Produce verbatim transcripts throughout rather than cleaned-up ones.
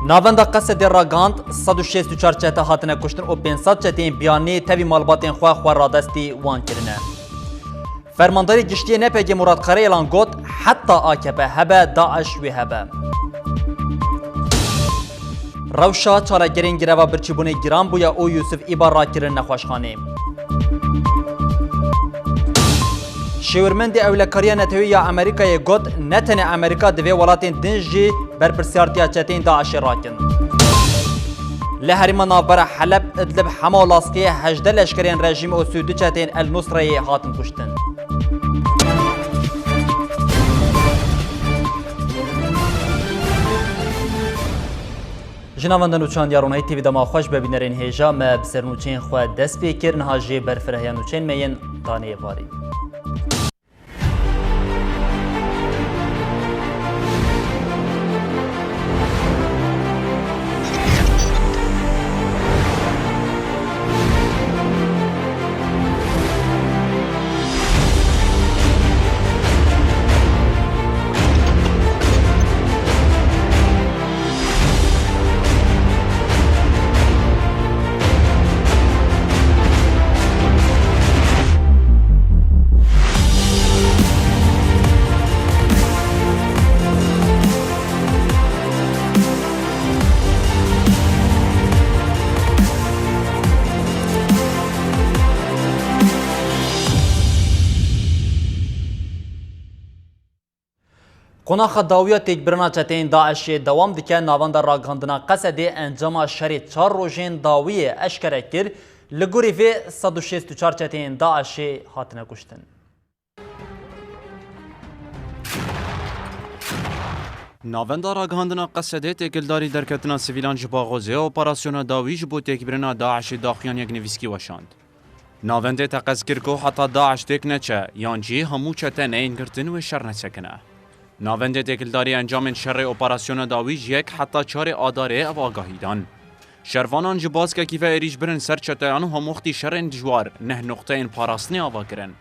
Navenda Qesedê ragihand, sed û şêst û çar çete hatine kuştin û pênc sed çeteyên biyanî tevî malbatên xwe xwe radestî wan kirine. Fermandarê Giştî yê N P G Murat Karayelan got, heta A K P hebe, DAIŞ wê hebe. Rewşa çaregerên greva birçîbûnê giran bûye û Yûsif Îba rakirin nexweşxanê. Şêwirmendê Ewlekariya Neteweyî ya Amerîkayê got, ne tenê Amerîka divê welatên din jî berpirsiyartiya çeteyên DAIŞê rakin. Li herêma navbera Heleb, Idlib, Hema û Laskiyê hejdeh leşkerên rejîmê û sî û du çeteyên El Nusreyê hatin kuştin. Ji navenda nûçan ya Ronahî T V dema xweş be bînerên hêja me bi ser nûçeyên xwe dest pê kir, niha jê berfirehiya nûçeyên me yên danê êvarî. Qonaxa dawiya têkbirina çeteyên DAIŞê dewam dike. Navenda ragihandina Qesedê encama şerê çar rojên dawiyê eşkere kir. Li gorî vê sed û şêst û çar çeteyên DAIŞê hatine kuştin. Navenda ragihandina Qesedê têkildarî derketina sivîlan ji Baxozê, operasyona dawî ji bo têkbirina DAIŞê daxuyan yek nivîskî weşand. Navendê teqez kir ku heta DAIŞ têk neçe, yan jî hemû çete neyên girtin wê şer nesekine. Navendê têkildarî encamên şerê operasyona dawî ji yek heta çarê Adarê ev agahî dan. Şervanan ji baskekî ve êrîş birin ser çeteyan û hemwextî şerên dijwar neh noqteyên parastinê ava kirin.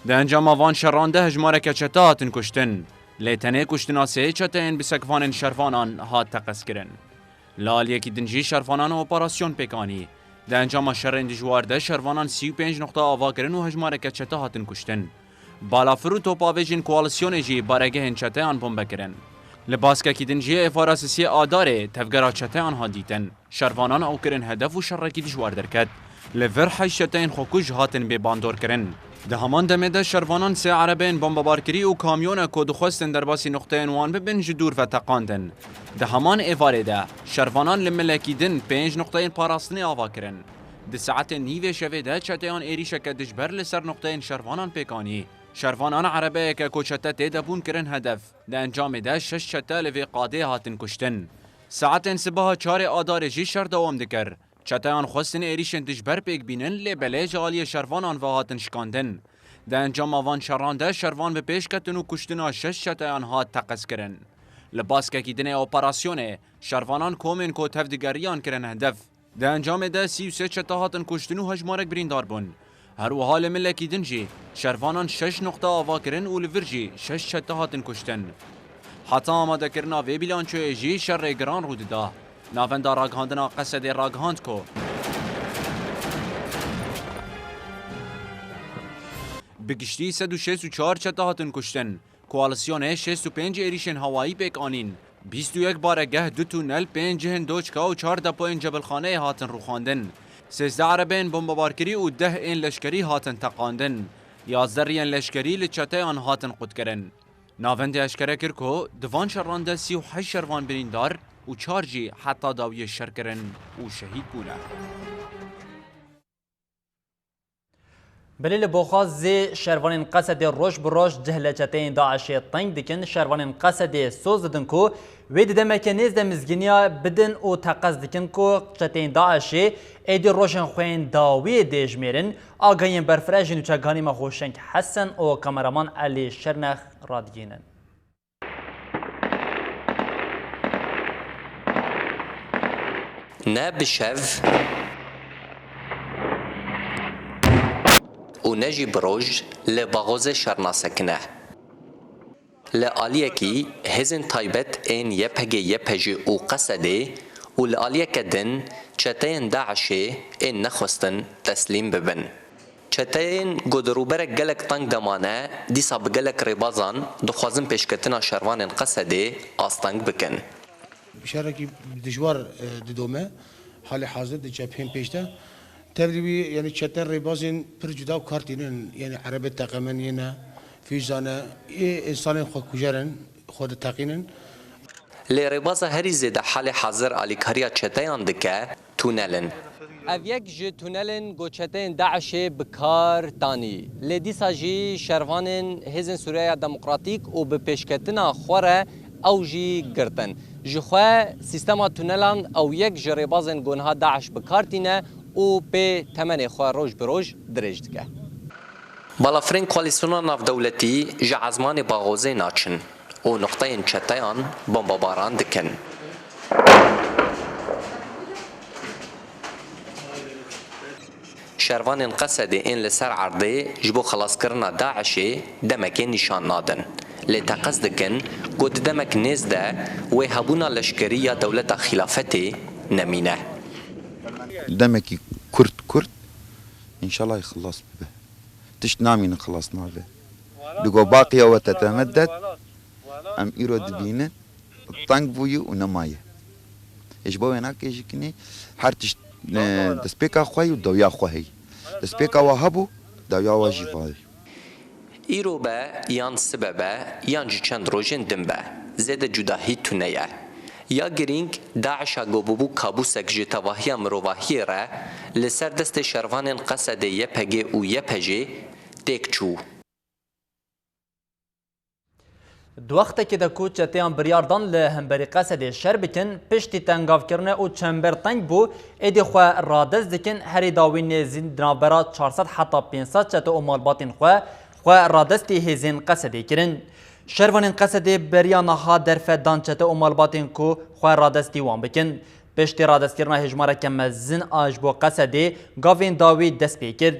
Di encama van şeran de hejmareke çete hatin kuştin. Lê tenê kuştina sê çeteyên bisekvanên şervanan hat teqezkirin. Li aliyekî din jî şervanan operasyon pêk anî. Di encama şerên dijwar de şervanan sî û pênc noqte ava kirin û hejmareke çete hatin kuştin. Balafir û topavêjên koalîsyonê jî baregehên çeteyan bombe kirin. Li baskekî din jî êvara sisiyê Adarê tevgera çeteyan hat dîtin. Şervanan ew kirin hedef û şerekî dijwar derket. Li vir heşt çeteyên xwekuj hatin bê bandorkirin. Di heman demê de şervanan sê erebeyên bombebarkirî û kamyoneke ku dixwestin derbasî noqteyên wan bibin ji dûr ve teqandin. Di heman êvarê de şervanan li milekî din pênc noqteyên parastinê ava kirin. Di saetên nîvê şevê de çeteyan êrîşeke dijber li ser noqteyên şervanan pêk anî. Şervanan erebeyeke ku çete tê de bûn kirin hedef. Di encamê de şeş çete li vê qadê hatin kuştin. Saetên sibaha çarê Adarê jî şer dewam dikir. Çeteyan xwestin êrîşên dijber pêk bînin, lê belê ji aliyê şervanan ve hatin şikandin. Di encama van şeran de şervan bi pêş ketin û kuştina şeş çeteyan hat teqezkirin. Li baskekî dinê operasyonê şervanan komên ku tevdigeriyan kirin hedef. Di encamê de sî û sê çete hatin kuştin û hejmarek birîndar bûn. Her wiha li milekî din jî şervanan şeş noqte ava kirin û li vir jî şeş çete hatin kuştin. Heta amadekirina vê bîlançoyê jî şerê giran rû dida. Navenda ragihandina Qesedê ragihand ku bi giştî sed û şêst û çar çete hatin kuştin. Koalîsyonê şêst û pênc êrîşên hewayî pêk anîn. Bîst û yek baregeh, du tunel, pênc cihên doçka û çar depoyên cebilxaneyê hatin rûxandin. Sêzdeh erebeyên bombebarkirî û deh ên leşkerî hatin teqandin. Yazdeh riyên leşkerî li çeteyan hatin qutkirin. Navendê eşkere kir ku di van şeran de sî û heşt şervan birîndar û çar jî heta dawiyê şer kirin û şehîd bûne. Belê li Boxazê şervanên Qesedê roj bi roj cih li çeteyên DAIŞê teng dikin. Şervanên Qesedê soz didin ku wê di demeke nêz de mizgîniya bidin û teqez dikin ku çeteyên DAIŞê êdî rojên xwe yên dawiyê dê jimêrin. Agahiyên berfireh ji nûçeganê me Hoşeng Hesen û kameraman Elî Şernex radigihînin. Ne bi şev û ne jî bi roj li Baxozê şer nasekine. Li aliyekî hêzên taybet ên Y P G Y P J û Qesedê û li aliyeke din çeteyên DAIŞê ên nexwestin teslîm bibin. Çeteyên ku di rûberek gelek teng de mane, dîsa bi gelek rêbazan dixwazin pêşketina şervanên Qesedê asteng bikin. Şerekî dijwar, e, didome, halê hazir di cephên pêş de. Tevlî wî, yanî çeten rêbazên pir cuda û kar tînin, yanî erebê teqemeniyê ne, fîza ne, ê însanên xwe kujer in, xwe diteqînin. Lê rêbaza herî zêde halê hazir alîkariya çeteyan dike, tûnel in. Ev yek ji tûnelên ku çeteyên DAIŞê bi kar tanî. Lê dîsa jî şervanên Hêzên Sûriyeya Demokratîk û bi pêşketina xwe re ew jî girtin. Ji xwe sîstema tûnelan ew yek ji rêbazên ku niha DAIŞ bi kar tîne û pê temenê xwe roj bi roj dirêj dike. Balafirên koalîsyona navdewletî ji ezmanê Baxozê naçin û nuqteyên çeteyan bombebaran dikin. Şervanên Qesedê ên li ser erdê ji bo xelaskirina DAIŞê demekê nîşan nadin. Lê teqez dikin ku di demek nêz de wê hebûna leşkerî ya dewleta xîlafetê nemîne. Demekî kurt kurt, înşallah xilas bibe. Tişt namînin xilas nabe. Digo baqiya we tetemedet, em îro dibînin, teng bûyî û nemaye. Ê ji bo wê nake jî kinê her tişt, e, destpêka xwe yî û dawiya xwe heyî. Destpêka we hebû, dawiya we jî vayî. Îro be yan sibe be yan jî çend rojên din be, zêde cudahî tune ye. Ya girîng, DAIŞa ku bûbû kabûsek ji tevahiya mirovahiyê re, li ser destê şervanên Qesedê YPG û YPJê têk çû. Di wextekê de ku çeteyan biryar dan li hemberî Qesedê şer bikin, piştî tengavkirine û çember teng bû, êdî xwe radest dikin, herî dawî nêzî di navbera çar sed heta pênc sed çete û malbatên xwe, xwe radestî hêzên Qesedê kirin. Şervanên Qesedê beriya niha derfet dan çete û malbatên ku xwe radestî wan bikin. Piştî radestkirina hêjmareke mezin a ji bo Qesedê, gavên dawî dest pê kir.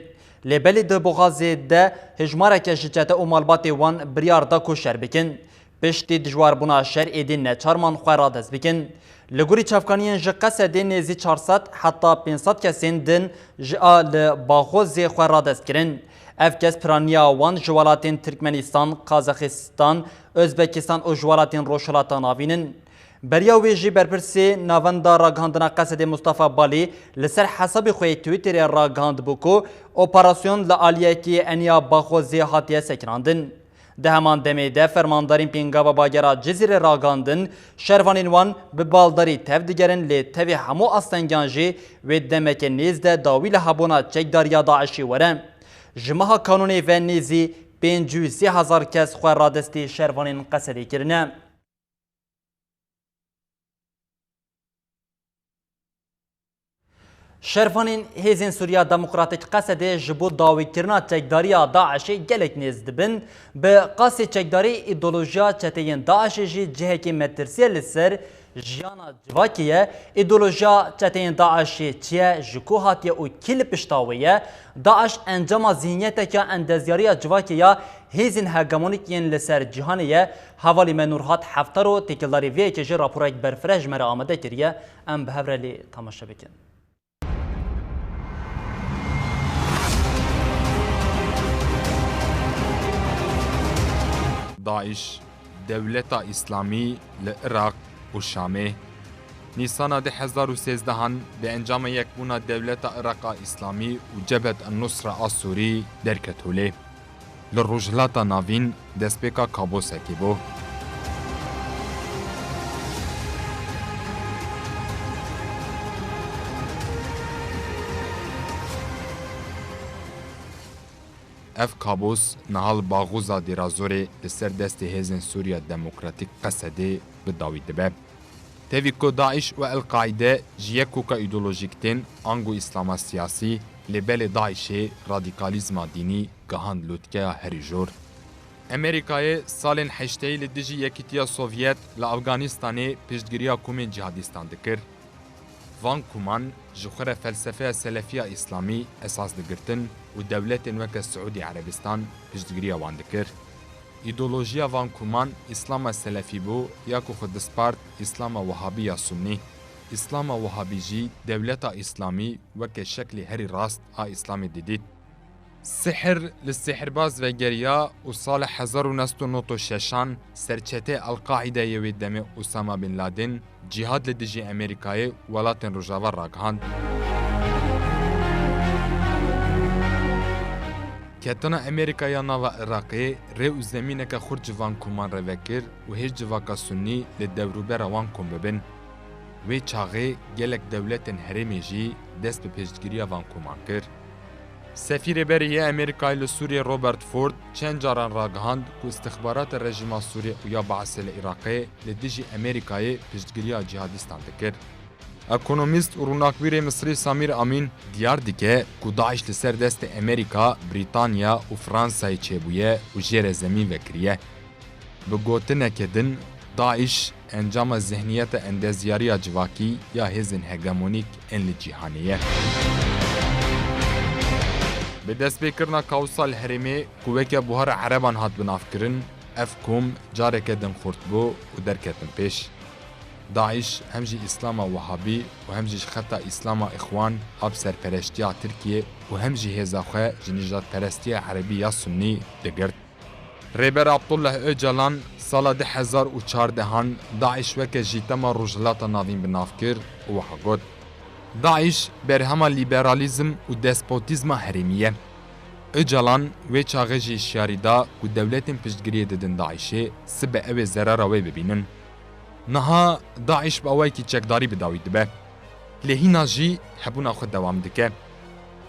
Lê belê di boxazê de hêjmareke ji çete û malbatê wan biryar da ku şer bikin. Piştî dijwarbûna şer êdî neçar man xwe radest bikin. Li gorî çavkaniyên ji Qesedê nêzî çar sed heta pênc sed kesên din ji a li Baxozê xwe radest kirin. Ev kes piraniya wan ji welatên Tirkmenîstan, Qazaxistan, Ozbekistan û ji welatên Rojhilata Navîn in. Beriya wê jî berpirsê Navenda Ragihandina Qesedê Mustafa Balî li ser hesabê xwe yê Twitterê ragihandibû ku operasyon li aliyekî eniya Baxozê hatiye sekinandin. Di heman demê de fermandarên pêngava bagera Cizîrê ragihandin, şervanên wan bi baldarî tev digerin, lê tevî hemû astengiyan jî wê demeke nêz de dawî li hebûna çekdariya DAIŞê were. Ji meha Kanûnê ve nêzî pêncî û sê hezar kes xwe radestî şervanên Qesedê kirine. Şervanên Hêzên Sûriya Demokratîk Qesedê ji bo dawîkirina çekdariya DAIŞê gelek nêz dibin. Bi qasê çekdarî, îdeolojiya çeteyên DAIŞê jî cihekî metirsiyê li ser jiyana civakê ye. Îdeolojiya çeteyên DAIŞê çi ye, ji ku hatiye û kî li pişta wê ye? DAIŞ encama zîhniyeteke endezyariya civakê ya hêzên hegemonîk yên li ser cîhanê ye. Hevalî me Nûrhat Heftaro, têkildarî vê yekê jî raporek berfireh ji me re amade kiriye. Em bi hev re lê temaşe bikin. DAIŞ, Dewleta Îslamî li Iraq û Şamê. Nîsana du hezar û sêzdehan bi encama yekbûna Dewleta Iraqa Îslamî û Cebhet en-Nusra a Sûrî derket holê. Li Rojhilata Navîn destpêka kabosekê bû. Ev kabos niha li Baxûza Dêrazorê li ser destê Hêzên Sûriya Demokratîk, Qesedê, bi dawî dibe. Tevî ku DAIŞ û El-Qaîde ji yek koka îdeolojîk tên, ango îslama siyasî, lê belê DAIŞê radîkalîzma dînî gihand lûtkeya herî jor. Amerîkayê salên heşteyî li dijî Yekîtiya Sovyet li Afganîstanê piştgiriya komên cîhadîstan dikir. Van koman ji xwe re felsefeya selefiya îslamî esas digirtin û dewletên weke Siûdî Erebistan piştgiriya wan dikir. Îdeolojiya van koman Îslama Selefî bû ya ku xwe dispart Îslama Wehabî ya Sunnî. Îslama Wehabî jî dewleta Îslamî weke şeklê herî rast a Îslamê didît. Sihir li sihirbaz vegeriya û sala hezar û neh sed û nod û şeşan serçeteyê El-Qaîdeyê wê demê Usama Bin Laden cîhad li dijî Amerîkayê û welatên Rojava ragihand. Ketina Amerîka ya nava Iraqê rê û zemîneke xurt ji van koman re vekir û hêj civaka Sunnî li dewrûbera wan kom bibin. Wê çaxê gelek dewletên herêmê jî dest bi piştgiriya van koman kir. Sefîrê berê yê Amerîkayê li Sûriyê Robert Ford çend caran ragihand ku îstixbarata rejîma Sûriyê û ya Baasê li Iraqê li dijî Amerîkayê piştgiriya cîhadîstan dikir. Ekonomîst û rûnakbîrê Misrî Samîr Amîn diyar dike ku DAIŞ li ser destê Amerîka, Brîtanya û Fransayê çêbûye û jê re zemîn vekiriye. Bi gotineke din, DAIŞ encama zihniyeta endezyariya civakî ya hêzên hegemonîk ên li cîhanê ye. Bi destpêkirina kaosa li herêmê ku weke buhara ereban hat binavkirin, ev kom careke din xurt bû û derketin pêş. DAIŞ hem jî Îslama Wehabî û hem jî ji xeta Îslama Îxwan a bi serpereştiya Tirkiyê û hem jî hêza xwe ji nijadperestiya erebî ya Sunnî digirt. Rêber Abdullah Ocalan sala du hezar û çardehan DAIŞ weke jîtema Rojhilata Navîn bi nav kir û wiha got, DAIŞ berhema lîberalîzm û despotîzma herêmî ye. Ocalan wê çaxê jî hişyarî da ku dewletên piştgiriyê didin DAIŞê sibe ew ê zerara wê bibînin. Niha DAIŞ bi awayekî çekdarî bi dawî dibe. Lê hîna jî hebûna xwe dewam dike.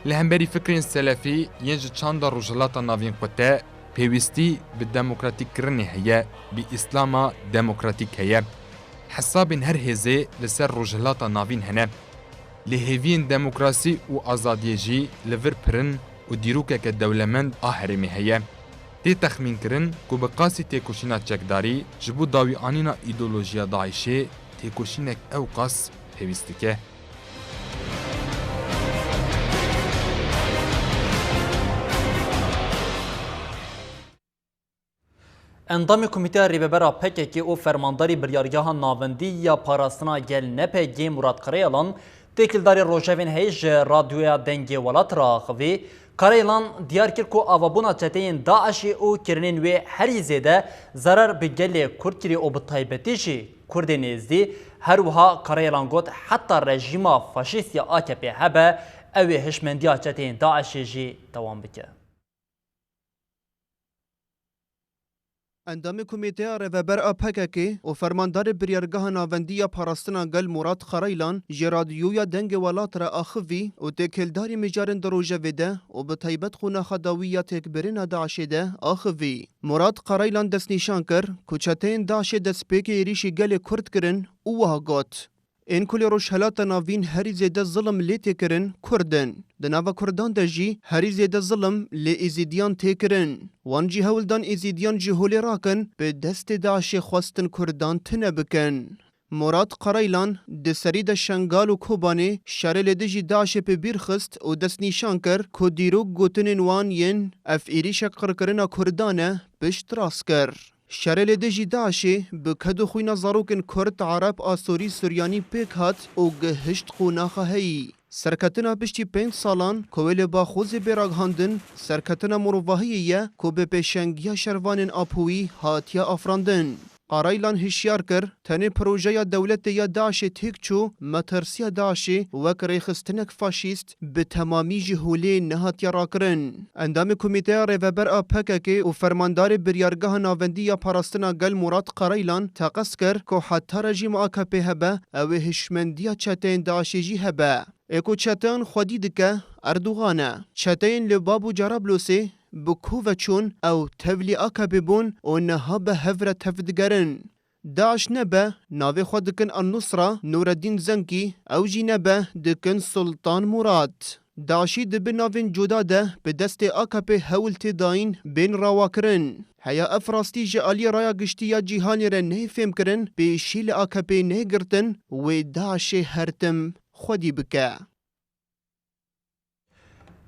Li hemberî fikrên selefî yên ji çanda Rojhilata Navîn qute, pêwîstî bi demokratîkkirinê heye, bi Îslama demokratîk heye. Hesabên her hêzê li ser Rojhilata Navîn hene. Lê hêviyên demokrasî û azadiyê jî li vir pir in û dîrokeke dewlemend a herêmê heye. Tê texmînkirin ku bi qasî têkoşîna çekdarî ji bo dawîanîna îdeolojiya DAIŞê têkoşînek ew qas pêwîst dike. Endamê Komîteya Rêvebera P K K û fermandarê Biryargeha Navendî ya Parastina Gel, N P G, Murat Karayalan, têkildarî rojevên heyî ji Radyoya Dengê Welat re axivî. Karayalan diyar kir ku avabûna çeteyên DAIŞê û kirinên wê herî zêde zerar bi gelê Kurd kirî û bi taybetî jî Kurdên Êzdî. Her wiha Karayalan got, heta rejîma faşîst ya A K P hebe, ew ê hişmendiya çeteyên DAIŞê jî dewam bike. Endamê Komîteya Rêveber a P K K û Fermandarê Biryargeha Navendî ya Parastina Gel Murat Karaylan ji Radyoya Dengê Welat re axivî û têkildarî mijarên di rojevê de û bi taybet qonaxa dawî ya têkbirina DAIŞê de axivî. Murat Karaylan destnîşan kir ku çeteyên DAIŞê destpêkê êrîşî gelê Kurd kirin û wiha got, Ên ku li Rojhilata Navîn herî zêde zilm lê tê kirin, Kurd in. Di nava Kurdan de jî herî zêde zilm li Êzîdiyan tê kirin. Wan jî hewl dan Êzîdiyan ji holê rakin, bi destê DAIŞê xwestin Kurdan tune bikin. Murat Karaylan di serî de Şengal û Kobanê şerê li dijî DAIŞê bi bîr xist û destnîşan kir ku dîrok gotinên wan yên ev êrîşek qirkirina Kurdan e, piştrast kir. Şerê li dijî DAIŞê bi ked û xwîna zarokên Kurd, Ereb, Asorî, Suryanî pêk hat û gihişt qonaxa heyî. Serketina piştî pênc salan ku wê li Baxûzê bê ragihandin, serketina mirovahiyê ye ku bi pêşengiya şervanên Apoyî hatiye afirandin. Karaylan hişyar kir, tenê projeya dewletê ya DAIŞê têk çû, metirsiya DAIŞê wek rêxistinek faşîst bi temamî ji holê nehatiye rakirin. Endamê Komîteya Rêveber a P K K û Fermandarê Biryargeha Navendî ya Parastina Gel Murat Karaylan teqez kir ku heta rejîma A K P hebe, ew ê hişmendiya çeteyên DAIŞê jî hebe. Ê ku çeteyan xwedî dike, Erdogan e. Çeteyên li Bab û Cerablûsê bi ku ve çûn, ew tevlî A K P bûn û niha bi hev re tev digerin. DAIŞ nebe, navê xwe dikin El-Nusra, Nureddîn Zenkî, ew jî nebe, dikin Sultan Murad. DAIŞî di bin navên cuda de bi destê A K P hewl tê dayîn bên rawakirin. Heya ev rastî ji aliyê raya giştî ya cîhanê re neyê fêmkirin, pêşî li A K P neyê girtin, wê DAIŞê her tim xwedî bike.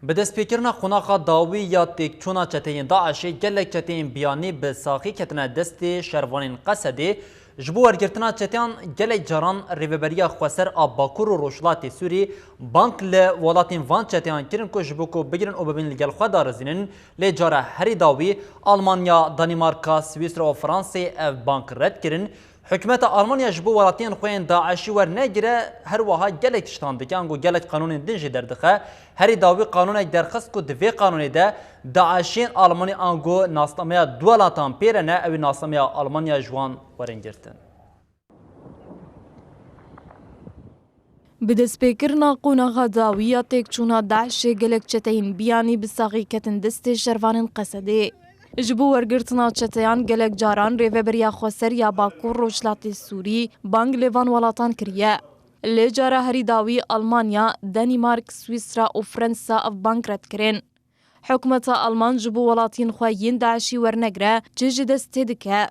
Bi destpêkirina qonaxa dawî ya têkçûna çeteyên DAIŞê, gelek çeteyên biyanî bi saxî ketine destê şervanên Qesedê. Ji bo wergirtina çeteyan gelek caran rêveberiya xweser a Bakur û Rojhilatê Sûrî bang li welatên van çeteyan kirin ku ji bo ku bigirin û bibin li gel xwe darizînin, lê cara herî dawî Almanya, Danîmarka, Swîsra û Fransê ev bang red kirin. Hikûmeta Almanya ji bo welatiyên xwe yên DAIŞî wernegire her wiha gelek tiştan dike, ango gelek qanûnên din jî derdixe. Herî dawî qanûnek derxist ku di vê qanûnê de DAIŞiyên Almanî ango nasnameya du welatan pê re ne, ew ê nasnameya Almanya ji wan werin girtin. Bi destpêkirina qonaxa dawî ya têkçûna DAIŞê gelek çeteyên biyanî bi saxî ketin destê şervanên Qesedê. Ji bo wergirtina çeteyan gelek caran Rêveberiya Xweser ya Bakur Rojhilatê Sûrî bang li van welatan kiriye. Lê cara herî dawî Almanya, Danîmark, Swîsra û Fransa ev bang red kirin. Hikûmeta Alman ji bo welatiyên xwe yên DAIŞî wernegire çi ji dest tê dike?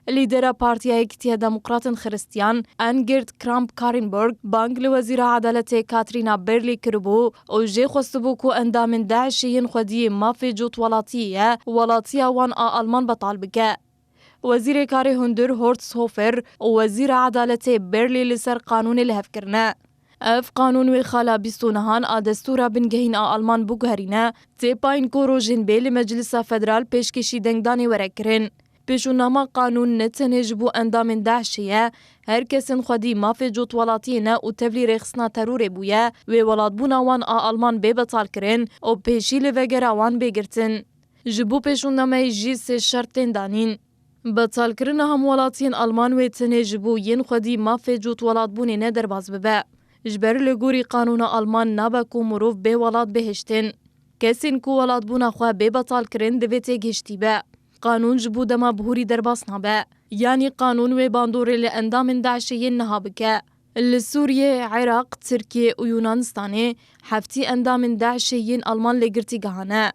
Lîdera Partiya Yekîtiya Demokratên Xiristiyan, Annegret Kramp-Karrenbauer, bang li Wezîra Edaletê Katrîna Barley kiribû û jê xwestibû ku endamên DAIŞê yên xwediyê mafê cotwelatiyê ye, welatiya wan a Alman betal bike. Wezîrê Karê Hundir Horst Seehofer û Wezîra Edaletê Barley li ser qanûnê li hev kirine. Ev qanûn wê xala bîst û nehan a destûra bingehîn a Alman biguherîne, tê payîn ku rojên bê li Meclisa Federal pêşkêşî dengdanê were kirin. Pêşûnama qanûn ne tenê ji bo endamên DAIŞê ye, her kesên xwedî mafê cotwelatiyê ne û tevlî rêxistina terorê bûye, wê welatbûna wan a Alman bê betalkirin û pêşî li vegera wan bê girtin. Ji bo pêşûnameyê jî sê şert tên danîn. Betalkirina hemwelatiyên Alman wê tenê ji bo yên xwedî mafê cotwelatbûnê ne derbas bibe. Ji ber li gorî qanûna Alman nabe ku mirov bê welat bihiştin. Kesên ku welatbûna xwe bê betalkirin divê têgihiştî be. Qanûn ji bo dema bihûrî derbas nabe. Yanî qanûn wê bandorê li endamên DAIŞê yên niha bike. Li Sûriyê, Iraq, Tirkiye û Yunanistanê heftî endamên DAIŞê yên Alman li girtîgehan e.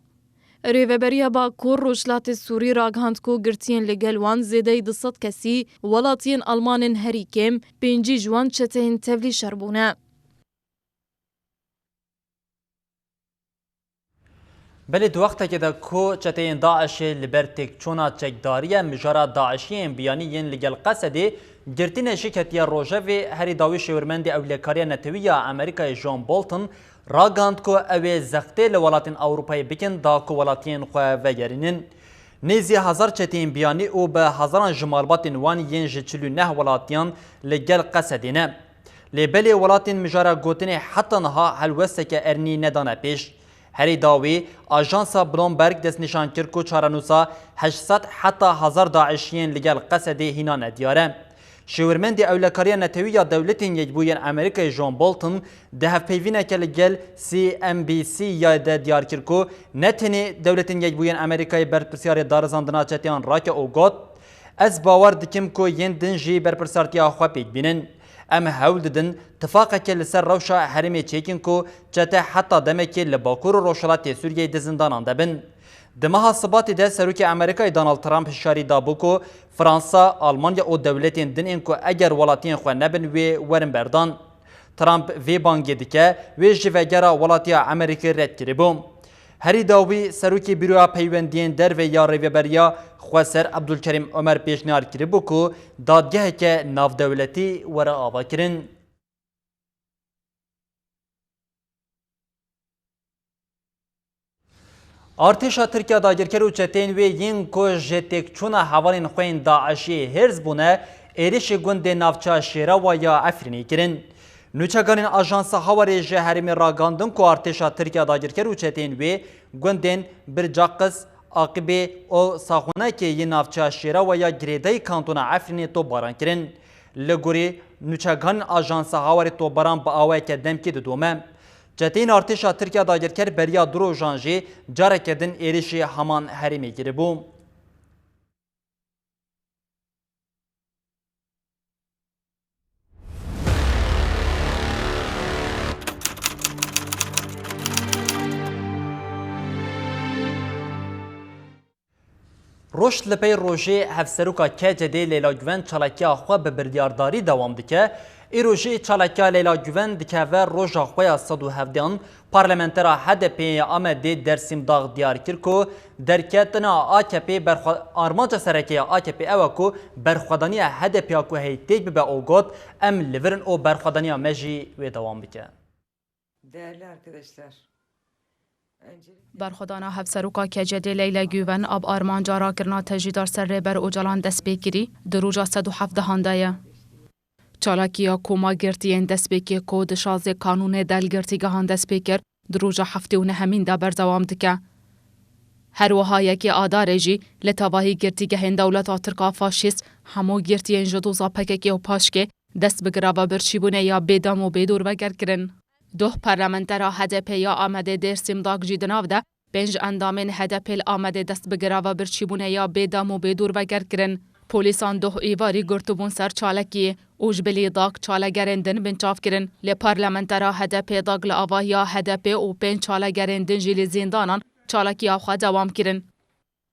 Rêveberiya Bakur Rojhilatê Sûrî ragihand ku girtiyên li gel wan zêdeyî du sed kesî welatiyên Alman in, herî kêm pêncî ji wan çeteyên tevlî şer bûne. Belê di wextekê de ku çeteyên DAIŞê li ber têkçûna çekdariya mijara DAIŞiyên biyanî yên li gel Qesedê girtîne jî ketiye rojevê, herî dawî şêwirmendê ewlekariya netewî ya Amerîkayê John Bolton ragihand ku ew ê zextê li welatên Ewropayê bikin da ku welatiyên xwe vegerînin. Nêzî hezar çeteyên biyanî û bi hezaran ji malbatên wan yên ji çil û neh welatiyan li gel Qesedê ne. Lê belê welatên mijara gotinê heta niha helwesteke ernî nedane pêş. Herî dawî, ajansa Bloomberg destnîşan kir ku çarenûsa heşt sed heta hezar DAIŞiyên li gel Qesedê hîna nediyar e. Şêwirmendê Ewlekariya Netewî ya Dewletên Yekbûyî yên Amerîkayê John Bolton di hevpeyvîneke li gel C N B C ya de diyar kir ku ne tenê Dewletên Yekbûyî yên Amerîkayê berpirsiyarê darizandina çeteyan rake û got, Ez bawer dikim ku yên din jî berpirsartiya xwe pêk bînin. Em hewl didin tifaqeke li ser rewşa herêmê çêkin ku çete heta demekê li Bakur û Rojhilatê Sûriyeyê di zindanan de bin. Di meha Sibatê de Serokê Amerîkayê Donald Trump hişyarî dabû ku Fransa, Almanya û dewletên din ên ku eger welatiyên xwe nebin wê werin berdan. Trump vê bangê dike, wê ji vegera welatiya Amerîkê red kiribû. Herî dawî Serokê Bîroya Peywendiyên Derve ya Rêveberiya Xweser Abdulkerîm Omer pêşniyar kiribû ku dadgeheke navdewletî were avakirin. Artêşa Tirkiya dagirker û çeteyên wê yên ku ji têkçûna hevalên xwe yên DAIŞê hêrs bûne, êrişî gundê navça Şêrawa ya Efrînê kirin. Nûçeganên Ajansa Hawarê ji herêmê ragihandin ku artêşa Tirkiya dagirker û çeteyên wê gundên Bircaqiz, Aqibê û Saxonekê yê navça Şêrawa ya girêdayî kantona Efrînê topbaran kirin. Li gorî nûçeganên Ajansa Hawarê topbaran bi awayeke demkî didome. Çeteyên artêşa Tirkiya dagirker beriya du rojan jî careke din êrişî heman herêmê kiribû. Roj li pey rojê Hevseroka K C D Leyla Guven çalakiya xwe bi biryardarî dewam dike. Îro jî çalakiya Leyla Guven dikeve roja xwe ya sed û hevdehan. Parlamentera H D P yê Amedê Dersîm Dax diyar kir ku derketina A K P berxwe-, armanca sereke ya A K P ew e ku berxwedaniya H D P ya ku heyî têk bibe û got, "Em li vir in û berxwedaniya me jî wê dewam bike." Değerli arkadaşlar, öncelikle Berxwedana Hevseroka K C D Leyla Guven a bi armanca rakirina tecrîda ser Rêber Ocalan dest pê kirî, di roja sed û hevdehan de ye. Çalakiya koma girtiyên destpêkê ku di şazê kanûnê de li girtîgehan dest pê kir, di roja heftê û nehemîn de berdewam dike. Her wiha yekê Adarê jî li tevahî girtîgehên dewleta Tirk a faşîst hemû girtiyên ji doza P K K û P A Ş Kê dest bi greva birçîbûnê ya bêdem û bêdor veger kirin. Doh parlamentera H D P ya Amedê Dêrsim Dak jî di nav de pênc endamên H D P li Amedê dest bi greva birçîbûnê ya bêdem û bêdor veger kirin. Polîsan doh êvarî girtibûn ser çalakiyê û ji bilî Dak çalagerên din binçav kirin. Lê parlamentera H D P Dak li avahiya H D P û pênc çalagerên din jî li zîndanan çalakiya xwe dewam kirin.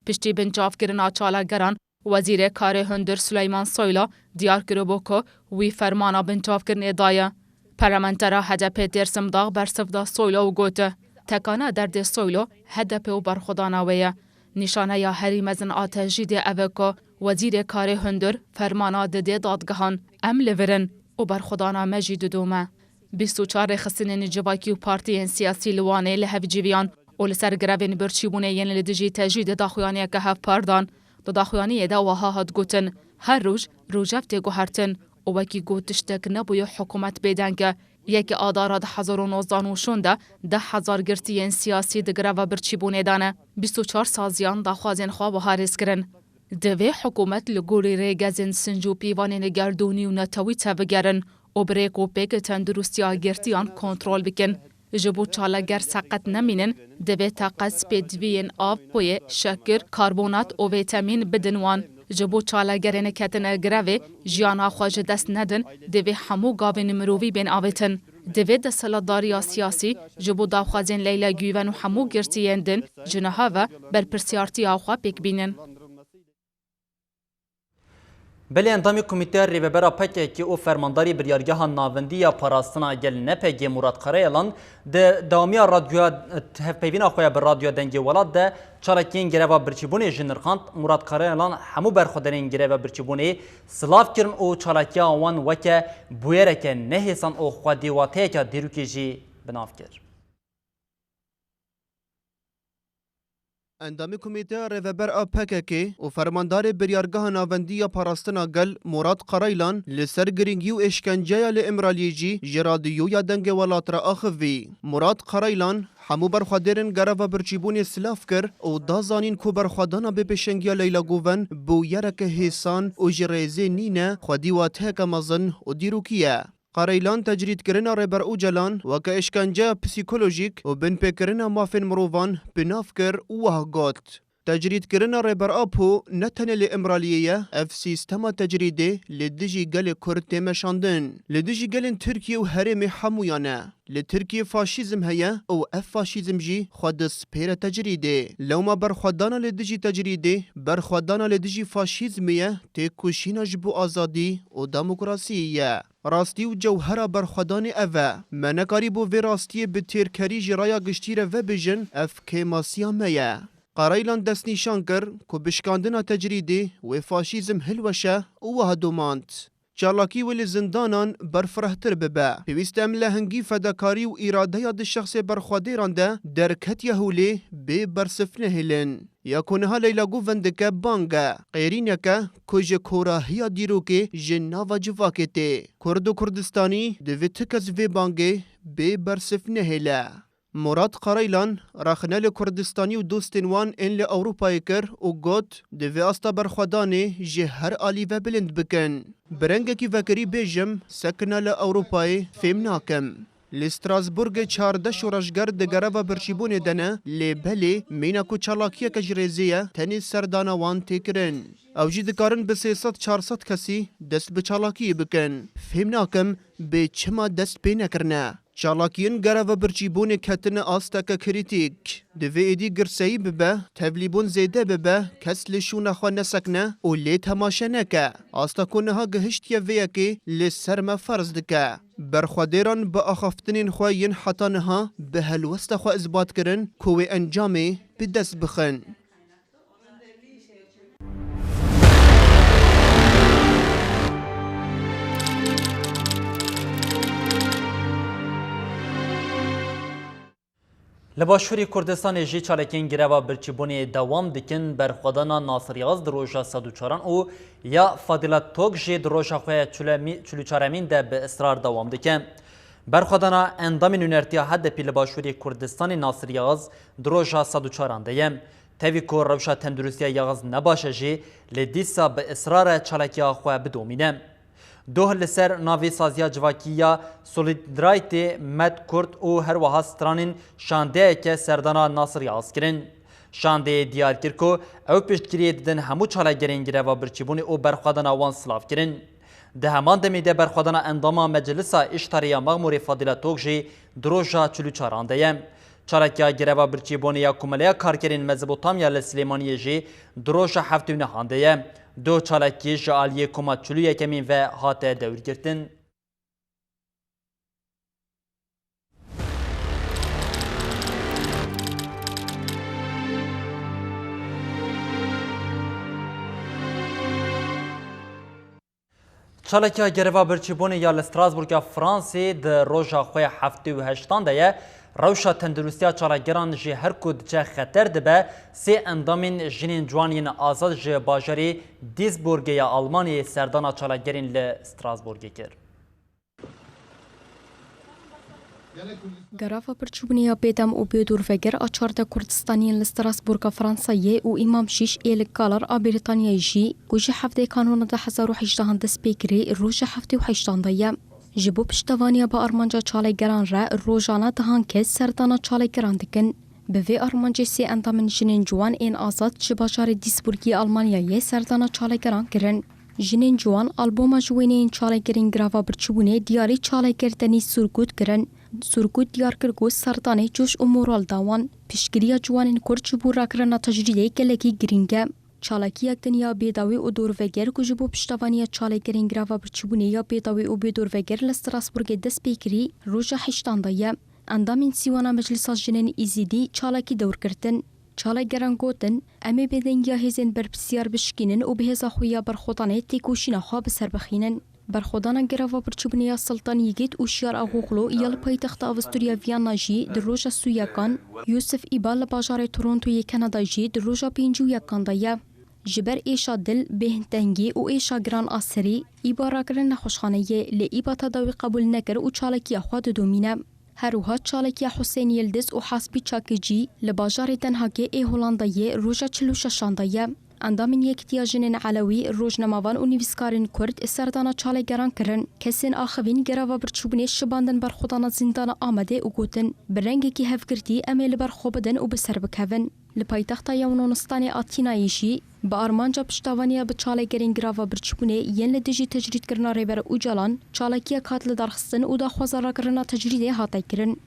Piştî binçavkirina çalageran, Wezîrê Karê Hundir Suleyman Soylu diyar kiribû ku wî fermana binçavkirinê daye. Parlamentera H D P Dêrsim Dax bersiv da Soylu û got, "Tekana derdê Soylu H D P û berxwedana wê ye. Nîşaneya herî mezin a tecrîdê ev e ku Wezîrê Karê Hundir fermana didê dadgehan. Em li vir in û berxwedana me jî didome." Bîst û çar rêxistinên civakî û partiyên siyasî li Wanê li hev civiyan û li ser grevên birçîbûnê yên li dijî tecrîdê daxuyaniyeke hevpar dan. Di daxuyaniyê de wiha hat gotin, "Her roj, rojev tê guhertin û wekî ku tiştek nebûye hikûmet bêdeng e. Yekê Adara du hezar û nozdeh û şûnde deh hezar girtiyên siyasî di greva birçîbûnê de ne." Bîst û çar saziyan daxwazên xwe wiha rêz kirin. Divê hikûmet li gorî rêgezên sinc û pîvanên gerdûnî û netewî tevegerin û bi rêk û pêk tenduristiya girtiyan kontrol bikin. Ji bo çalager seqet nemînin, divê teqez pêdiviyên av, xweyê, şekir, karbonat û vîtemîn bidin wan. Ji bo çalagerên ketine grevê jiyana xwe ji dest nedin, divê hemû gavên mirovî bên avêtin. Divê desthilatdariya siyasî ji bo daxwazên Leyla Guven û hemû girtiyên din ji niha ve berpirsiyartiya xwe pêk bînin. Belê endamê Komîteya Rêvebera P K K û fermandarê Biryargeha Navendî ya Parastina Gel N P G Murat Karayalan di dewamiya radyoya, hevpeyvîna xwe ya bi Radyoya Dengê Welat de çalakiyên greva birçîbûnê jî nirxand. Murat Karayalan hemû berxwedanên greva birçîbûnê silav kirin û çalakiya wan weke bûyereke nehêsan û xwedî wateyeke dîrokî jî bi nav kir. Endamê Komîteya Rêveber a P K K û Fermandarê Biryargeha Navendî ya Parastina Gel Murat Karaylan li ser girîngî û êşkenceya li Îmraliyê jî ji Radyoya Dengê Welat re axivî. Murat Karaylan hemû berxwedêrên greva birçîbûnê silav kir û da zanîn ku berxwedana bê pêşengiya Leyla Guven bûyereke hêsan û ji rêzê nîne, xwedî wateyeke mezin û dîrokî ye. Kareylan tecrîdkirina Rêber Ocalan weke êşkenceya psîkolojîk û binpêkirina mafên mirovan bi nav kir û wiha got, "Tecrîdkirina Rêber Apo ne tenê li Îmraliyê ye, ev sîstema tecrîdê li dijî gelê Kurd tê meşandin. Li dijî gelên Tirkiye û herêmê hemûyan e. Li Tirkiye faşîzm heye û ev faşîzm jî xwe dispêre tecrîdê. Lewma berxwedana li dijî tecrîdê, berxwedana li dijî faşîzmê ye, têkoşîna ji bo azadî û demokrasiyê ye." Rastî û cewhera berxwedanê ev e. Me nekarîbû vê rastiyê bi têrkerî ji raya giştî re vebêjin, ev kêmasiya me ye. Karaylan destnîşan kir ku bi şikandina tecrîdê wê faşîzm hilweşe û wiha domand, "Çalakî wê li zindanan berfirehtir bibe. Pêwîst e em lehengî, fedakarî û îradeya di şexsê berxwedêran de derketiye holê bê bersiv nehêlin." Ya ku niha Leyla Guven dike bang e, qêrînek e ku ji korahiya dîrokê ji nava civakê tê. Kurd û Kurdistanî divê ti kes vê bangê bê bersiv nehêle. Murat Karaylan rexne li Kurdistanî û dostên wan ên li Ewropayê kir û got, "Divê asta berxwedanê ji her alî ve bilind bikin. Bi rengekî vekirî bêjim, sekina li Ewropayê fêm nakim." Li Strasbourgê çardeh şoreşger di greva birçîbûnê de ne, lê belê mîna ku çalakiyeke ji rêzê ye, tenê serdana wan tê kirin. Ew jî dikarin bi sê sed çar sed kesî dest bi çalakiyê bikin. Fêm nakim bê çima dest pê nekirine. Çalakiyên greva birçîbûnê ketine asteke krîtîk. Divê êdî girseyî bibe, tevlîbûn zêde bibe, kes li şûna xwe nesekne û lê temaşe neke. Asta ku niha gihiştiye vê yekê li ser me ferz dike. Berxwedêran bi axaftinên xwe yên heta niha bi helwesta xwe isbat kirin ku wê encamê bi dest bixin. Li Başûrê Kurdistanê jî çalakiyên greva birçîbûnê dewam dikin. Berxwedana Nasir Yaz di roja sed û çaran û ya Fadîla Tok jî di roja xwe ya çulemî-, çil û çaremîn de bi israr dewam dike. Berxwedana endamên nûnertiya H D P li Başûrê Kurdistanê Nasir Yaz di roja sed û çaran de ye. Tevî ku rewşa tenduristiya Yaz nebaş e jî, lê dîsa bi israr e çalakiya xwe bidomîne. Doh li ser navê Saziya Civakî ya Solidarîtê, Med Kurd û herwiha stranên şandeyeke serdana Nasir Yaz kirin. Şandeyê diyar kir ku ew piştgiriyê didin hemû çalakgerên greva birçîbûnê û berxwedana wan silav kirin. Di heman demê de berxwedana endama Meclisa Îştarê ya Mexmûrê Fadîla Tok jî di roja çil û çaran de ye. Çalakiya greva birçîbûnê ya Komeleya Karkerên Mezopotamya li Silêmaniyê jî di roja heftê û nehan de ye. Doh çalakî ji aliyê koma çil û yekemîn ve hate dewrgirtin. Çalakiya greva birçîbûnê ya li Strasbourg ya Fransê di roja xwe ya heftê û heştan de ye. Rewşa tenduristiya çalakgeran jî her ku diçe xeter dibe, sê endamên jinên ciwan yên azad ji bajarê Duisburgê ya Almanyayê serdana çalakgerên li Strasbourgê kir. Greva birçîbûnê ya bêdem û bêdorvegir a çardeh Kurdistaniyên li Strasbourga Fransayê û Îmam Şîş ê li Galar a Brîtanyayê jî, ku ji hevdeh Kanûna du hezar û hejdehan dest pê kirî, roja heftê û heştan de ye. Ji bo piştevaniya bi armanca çalakgeran re rojane dehan kes serdana çalakgeran dikin. Bi vê armancê sê endamên jinên ciwan ên azad ji bajarê Duisburgê Almanyayê serdana çalakgeran kirin. Jinên ciwan alboma ji wêneyên çalakgerên greva birçîbûnê diyarî çalakger Denîz Surgut kirin. Surgut diyar kir ku serdanê coş û moral da wan. Piştgiriya ciwanên Kurd ji bo rakirina tecrîdê gelekî girîng e. Çalakiyek din ya bêdawî û dorveger ku ji bo piştevaniya çalakgerên greva birçîbûnê ya bêdawî û bêdorveger li Strasbourgê dest pê kirî, roja heştan de ye. Endamên Sîwana Meclisa Jinên Êzidî çalakî dewr girtin. Çalakgeran gotin, em ê bêdengiya hêzên berpirsiyar bişkînin û bi hêza xwe ya berxwedanê têkoşîna xwe bi ser bixînin. Berxwedana greva birçîbûnê ya Sultan Yigit û Şiyar Axoxlu ya li paytexta Avusturya Viyana jî di roja sî û yekan, Yusuf Îba li bajarê Torontoyê Kanada jî di roja pêncî û yekan de ye. Ji ber êşa dil, bêhntengî û êşa giran a serî, Îba rakirin nexweşxaneyê, lê Îba tedawî qebûl nekir û çalakiya xwe didomîne. Her wiha çalakiya Husên Yildiz û Hasbî Çakicî li bajarê Den Haagê ê Holandayê roja çil û şeşan de ye. Endamên Yekîtiya Jinên Elewî, rojnamevan û nivîskarên Kurd serdana çalakgeran kirin. Kesên axivîn greva birçîbûnê şibandin berxwedana Zîndana Amedê û gotin, bi rengekî hevgirtî em ê li ber xwe bidin û bi ser bikevin. Li paytexta Yewnonistan ê Atînayê jî bi armanca piştevaniya bi çalakgerên greva birçîbûnê yên li dijî tecrîdkirina Rêber Ocalan çalakiyek hat lidarxistin û daxwaza rakirina tecrîdê hate kirin.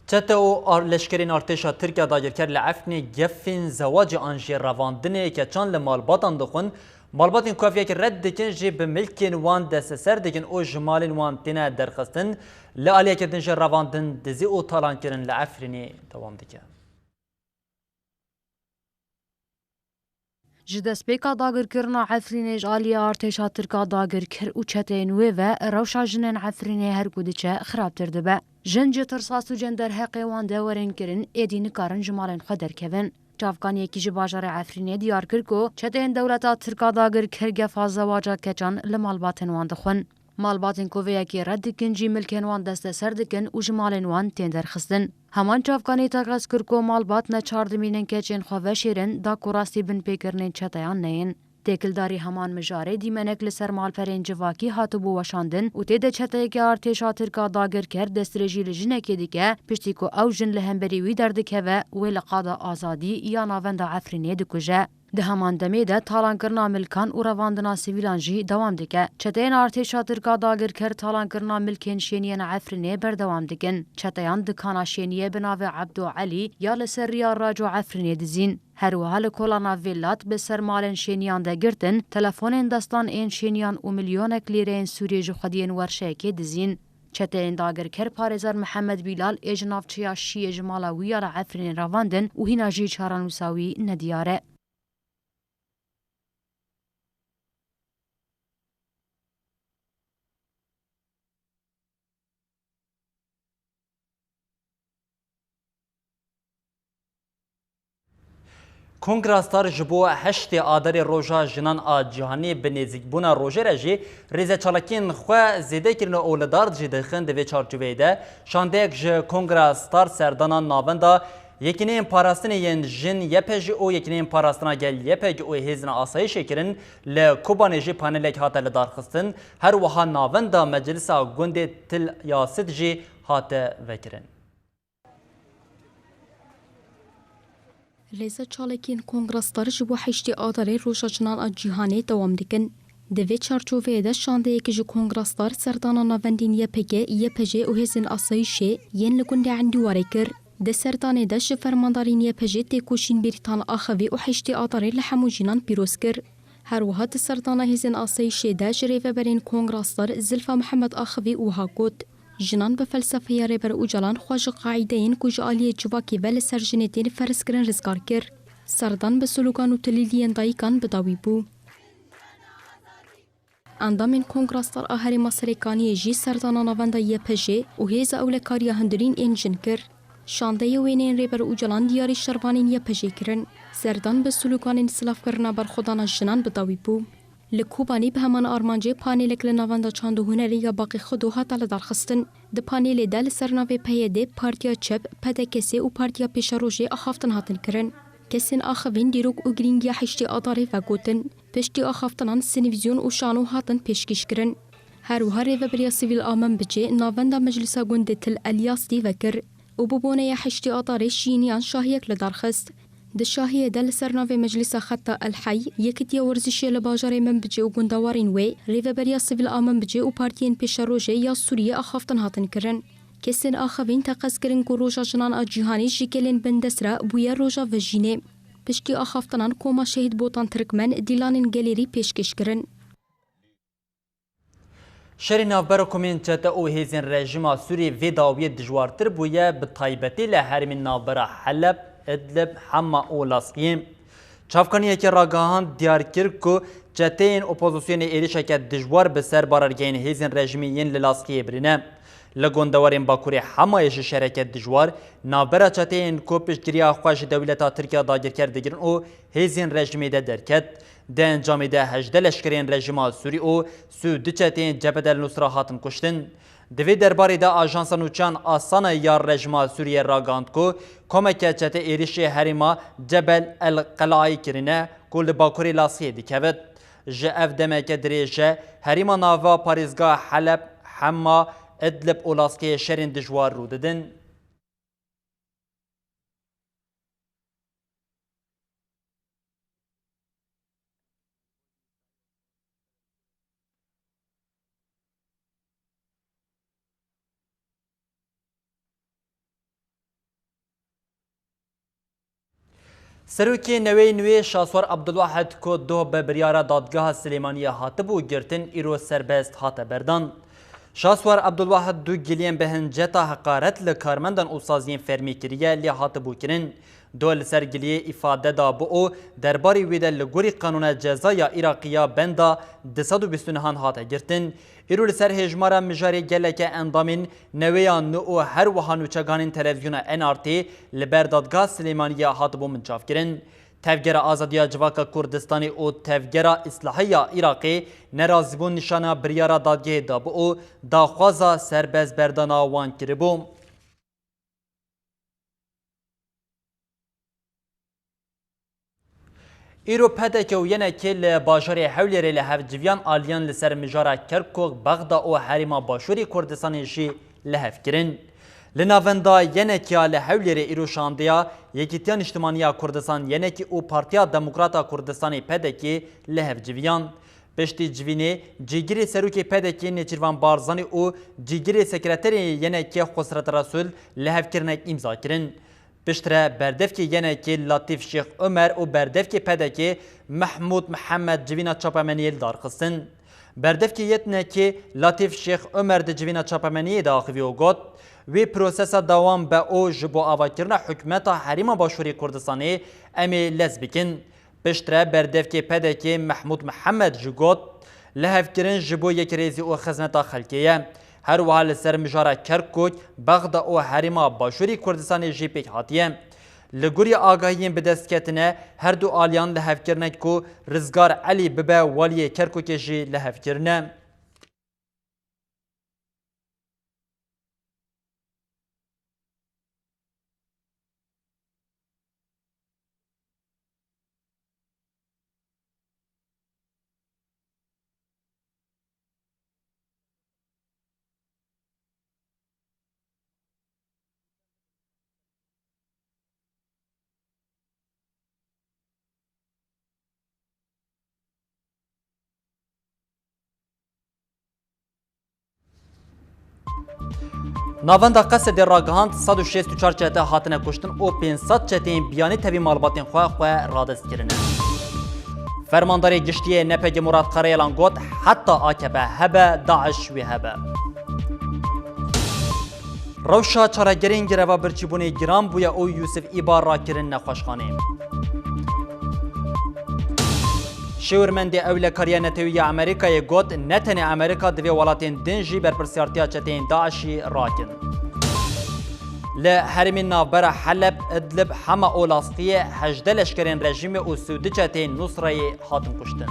Çete û ar-, leşkerên artêşa Tirk ya dagirker li Efrînê gefên zewacê an jî revandinê keçan li malbatan dixwin. Malbatên ku ev yek red dikin jî bi milkên wan desteser dikin û ji malên wan têne derxistin. Li aliyeke din jî revandin, dizî û talankirin li Efrînê dewam dike. Ji destpêka dagirkirina Efrînê ji aliyê artêşa Tirk a dagirker û çeteyên wê ve rewşa jinên Efrînê her ku diçe xirabtir dibe. Jin ji tirsa sûcên derheqê wan de werin kirin, êdî nikarin ji malên xwe derkevin. Çavkaniyekî ji bajarê Efrînê diyar kir ku çeteyên dewleta Tirk a dagirker gefa zewaca keçan li malbatên wan dixwin. Malbatên ku vê yekê red dikin jî milkên wan desteser dikin û ji malên wan tên derxistin. Heman çavkanî teqez kir ku malbat neçar dimînin keçên xwe veşêrin, da ku rastî binpêkirinên çeteyan neyên. Têkildarî heman mijarê dîmenek li ser malperên civakî hatibû weşandin û tê de çeteyeke artêşa Tirk a dagirker destdirêjî li jinekê dike, piştî ku ew jin li hemberî wî derdikeve, wê li qada azadî ya navenda Efrînê dikuje. Di heman demê de talankirina milkan û revandina sivîlan jî dewam dike. Çeteyên artêşa Tirk a dagirker talankirina milkên şêniyên Efrînê berdewam dikin. Çeteyan dikana şêniyê bi navê Ebdo Elî ya li ser riya Raco Efrînê dizîn. Her wiha li kolana Vêlat bi ser malên şêniyan de girtin, telefonên destan ên şêniyan û milyonek lîreyên Sûriyê ji xwediyên werşeyekê dizîn. Çeteyên dagirker parêzer Mihemed Bîlal ê ji navçeya Şiyê ji mala wî ya li Efrînê revandin û hîna jî çarenûsa wî nediyar e. Kongra Star ji bo heştê Adarê Roja Jinan a Cîhanê bi nêzîkbûna rojê re jî rêzeçalakiyên xwe zêde kirine û li dar jî dixin. Di vê çarçoveyê de şandeyek ji Kongra Star serdana Navenda Yekîneyên Parastinê yên Jin Y P J û Yekîneyên Parastina Gel Y P G û Hêzên Asayîşê kirin, li Kobanê jî panelek hate lidarxistin, her wiha Navenda Meclisa Gundê Til Yasit jî hate vekirin. Rêzeçalakiyên Kongra Star ji bo heştê Adarê Roja Jinan a Cîhanê dewam dikin. Di vê çarçoveyê de şandeyek ji Kongra Star serdana navendên Y P G, Y P J û Hêzên Asayîşê yên li gundê Endîwarê kir. Di serdanê de ji fermandarên Y P J têkoşîn Bêrîtan Axivî û heştê Adarê li hemû jinan pîroz kir. Her wiha di serdana Hêzên Asayîşê de ji rêveberên Kongra Star Zilfa Mihemed Axivî wiha got, Jinan bi felsefeya Rêber Ocalan xwe ji qaîdeyên ku ji aliyê civakê ve li ser jinê tên ferzkirin rizgar kir. Serdan bi slogan û tilîliyên dayikan bi dawî bû. Endamên Kongra Star a Herêma Serêkaniyê jî serdana navenda Y P J û Hêza Ewlekariya Hundirîn ên Jin kir. Şandeyê wêneyên Rêber Ocalan diyarî şervanên Y P J kirin. Serdan bi sloganên silavkirina berxwedana jinan bi dawî bû. Li Kobanî bi heman armancê panelek li Navenda Çand û Hunerê ya Baqê Xido hate lidarxistin. Di panelê de li ser navê P Y D, Partiya Çep, P D K S û Partiya Pêşerojê axaftin hatin kirin. Kesên axivîn dîrok û girîngiya heştê Adarê vegotin. Piştî axaftinan sinivîzyon û şano hatin pêşkêşkirin. Her wiha Rêveberiya Sivîl a Minbicê navenda Meclisa Gundê Til Elyas dî vekir û bi boneya heştê Adarê şîniyan şahiyek lidarxist. Di şahiyê de li ser navê Meclisa Xeta El Hey, Yekitiya Werzişê li bajarê Minbicê û gundewarên wê, Rêveberiya Sivîl a Minbicê û partiyên pêşerojê ya Sûriyê axaftin hatin kirin. Kesên axivîn teqez kirin ku Roja Jinan a Cîhanê ji gelên bindest re bûye roja vejînê. Piştî axaftinan koma Şehîd Botan Tirkmen dîlanên gelêrî pêşkêş kirin. Şerê navbera komên çete û hêzên rejîma Sûriyê vê dawiyê dijwartir bûye, bi taybetî li herêmên navbera Heleb, Idlib, Hema û Laskiyê. Çavkaniyekê ragihand diyar kir ku çeteyên opozisyonê êrişeke dijwar bi ser barergehên hêzên rejîmî yên li Laskiyê birîne. Li gundewarên bakurê Hemayê jî şereke dijwar navbera çeteyên ku piştgiriya xwe ji dewleta Tirkiye dagirker digirin û hêzên rejîmê de derket. Di encamê de hejdeh leşkerên rejîma Sûrî û sî û du çeteyên Cebhet el Nusra hatin kuştin. Di vê derbarê de Ajansa Nûçeyan Asana ya rejîma Sûriyê ragihand ku komeke çete êrişê herêma Cebel el Qelaî kirine ku li bakurê Lasiyê dikevit. Ji ev demeke dirêj e herêma nava parêzgeha Heleb, Hema, Idlib û Laskiyê şerên dijwar rû didin. Serokê newê nû yê Şaswar Abdulwahid ku doh bi biryara Dadgeha Silêmaniyê hatibû girtin, îro serbest hate berdan. Şaswar Abdulwahid du giliyên bi hinceta heqaret li karmendan û saziyên fermî kiriye, lê hatibû kirin. Doh li ser giliyê îfade dabû û derbarê wê de li gorî Qanûna Ceza ya Iraqî ya benda du sed û bîst û neh hate girtin. Îro li ser hêjmara mijarê geleke endamên newêya nû û her wiha nûçeganên televîzyona N R T li ber Dadgeha Silêmaniyê hatibû binçavkirin. Tevgera Azadiya Civaka Kurdistanê û Tevgera Îslahê ya Iraqê nerazîbûn nîşana biryara dadgehê dabû û daxwaza serbestberdana wan kiribû. Îro P D K û Y N K li bajarê Hewlêrê li hev civiyan aliyan li ser mijara Kerkûk, Bexda û herêma Başûrê Kurdistanê jî li hev kirin. Li navenda YNK'ê ya li Hewlêrê îro şandeya Yekîtiya Niştimanî ya Kurdistan, YNK'ê, û Partiya Demokrat a Kurdistanê, PDK'ê, li hev civiyan. Piştî civînê, cîgirê serokê PDK'ê Nêçîrvan Barzanî û cîgirê sekreterê YNK'ê Xusret Resûl lihevkirinek îmza kirin. Piştre berdevkê YNK'ê Latîf Şêx Omer û berdevkê PDK'ê Mehmûd Mihemed civîna çapemeniyê li dar xistin. Berdevkê YNK'ê Latîf Şêx Omer di civîna çapemeniyê de axivî û got, wê prosesa dewam be û ji bo avakirina hikûmeta Herêma Başûrê Kurdistanê em ê lez bikin. Piştre berdevkê PDK'ê Mehmûd Mihemed jî got, lihevkirin ji bo yekrêzî û xizmeta xelkê ye. Her wiha li ser mijara Kerkûk, Bexda û Herêma Başûrê Kurdistanê jî pêk hatiye. Li gorî agahiyên bi dest ketine, her du aliyan lihevkirinek ku Rizgar Elî bibe waliyê Kerkûkê jî lihev kirine. Navenda Qesedê ragihand, sed û şêst û çar çete hatine kuştin û pênc sed çeteyên biyanî tevî malbatên xwe xwe radest kirine. Fermandarê Giştî yê NPG'ê Murat Karayalan got, heta AKP hebe, DAIŞ wê hebe. Rewşa çaregerên greva birçîbûnê giran bûye û Yûsif Îba rakirin nexweşxanê. Şêwirmendê Ewlekariya Netewî ya Amerîkayê got, ne tenê Amerîka, divê welatên din jî berpirsiyartiya çeteyên DAIŞ'î rakin. Li herêmên navbera Heleb, Idlib, Hema û Laskiyê hejdeh leşkerên rejîmê û sî û du çeteyên Nusrayê hatin kuştin.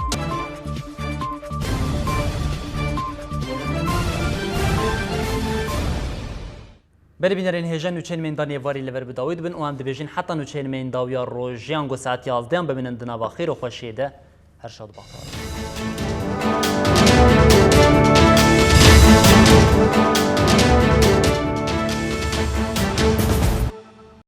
Belê bînerên hêja, nûçeyên me yên da nêvarî li vir bi dawî dibin û em dibêjin heta nûçeyên me yên dawiya rojê, ango saet yazdehan bimînin di nava xêr û xweşiyê de. Her şad û bextewar.